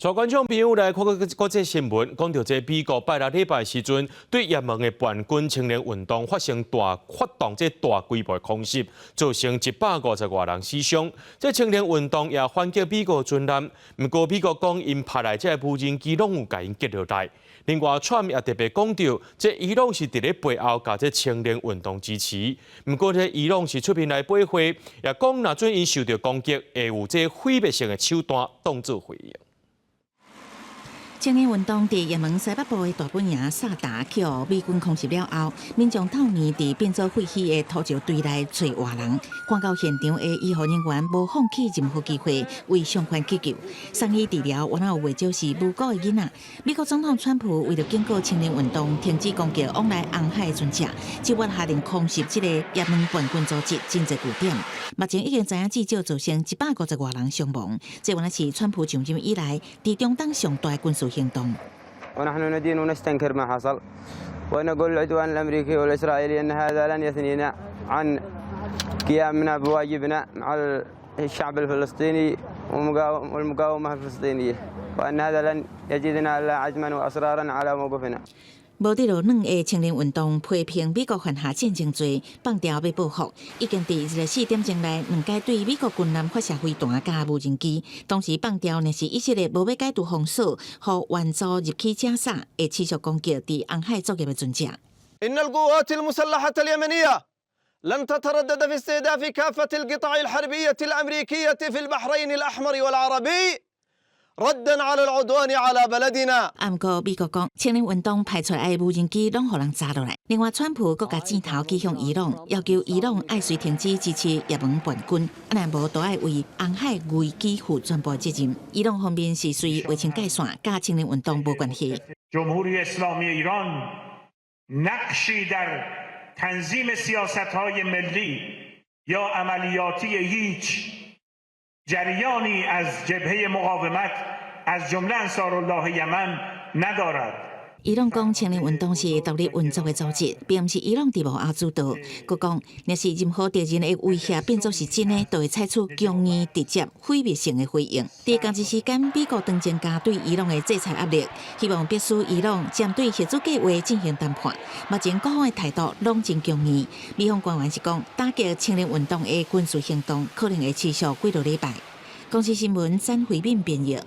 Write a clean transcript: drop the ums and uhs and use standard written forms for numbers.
帶觀眾朋友來看個國際新聞，講著這美國拜六禮拜時陣，對也門的叛軍青年運動發生大發動這大規模空襲，造成150外人死傷。這青年運動也反擊美國軍艦，毋過美國講𪜶派來這無人機攏有共𪜶擊落來。另外，川普也特別講著，這伊朗是佇咧背後共這青年運動支持。毋過這伊朗是出面來駁話，也講若準𪜶受著攻擊，會有這毀滅性的手段當做回應。青年運動佇也門西北部的大本營薩達去予美軍空襲了後，民眾透暝佇變做廢墟的土石堆內揣活人，趕到現場的醫護人員無放棄任何機會為傷患急救，送醫治療，原來有袂少是無辜的囡仔。美國總統川普為著警告青年運動停止攻擊往來紅海的船隻，這月下令空襲這個也門叛軍組織真濟據點。目前已經知影至少造成150外人傷亡，這原來是川普上任以來佇中東上大軍事行動。 ونحن ندين ونستنكر ما حصل ونقول للعدوان الأمريكي والإسرائيلي أن هذا لن يثنينا عن قيامنا بواجبنا مع الشعب الفلسطيني والمقاومة الفلسطينية وأن هذا لن يزيدنا إلا عزما وإصرارا على موقفنا. 無佇落軟的青年運動批評美國犯下戰爭罪，放調欲報復，已經佇24點鐘內兩擺對美國軍艦發射飛彈佮無人機。同時放調，若是以色列無欲解除封鎖，予援助入去加沙，會持續攻擊佇紅海作業的船隻。 إن القوات المسلحة اليمنية لن تتردد في استهداف كافة القطع الحربية الأمريكية في البحرين الأحمر والعربي ردا على العدوان على بلدنا。毋過美國講，青年運動派出來的無人機攏予人砸落來。另外，川普閣共箭頭指向伊朗，要求伊朗愛隨停止支持也門叛軍，啊若無就愛為紅海危機負全部責任。伊朗方面是隨劃清界線，佮青年運動無關係。 جمهوری اسلامی ایران نقشی در تنظیم سیاست‌های ملی یا عملیاتی هیچ جریانی از جبهه مقاومت از جمله انصارالله یمن ندارد。伊朗講青年運動是獨立運作的組織，並毋是伊朗佇幕後主導。閣講，若是任何敵人的威脅變做是真的，就會採取強硬、直接、毀滅性的回應。佇仝一時間，美國當增加對伊朗的制裁壓力，希望迫使伊朗針對核子計劃進行談判。目前各方的態度攏真強硬。美方官員是講，打擊青年運動的軍事行動可能會持續幾個禮拜。公視新聞詹慧敏編譯。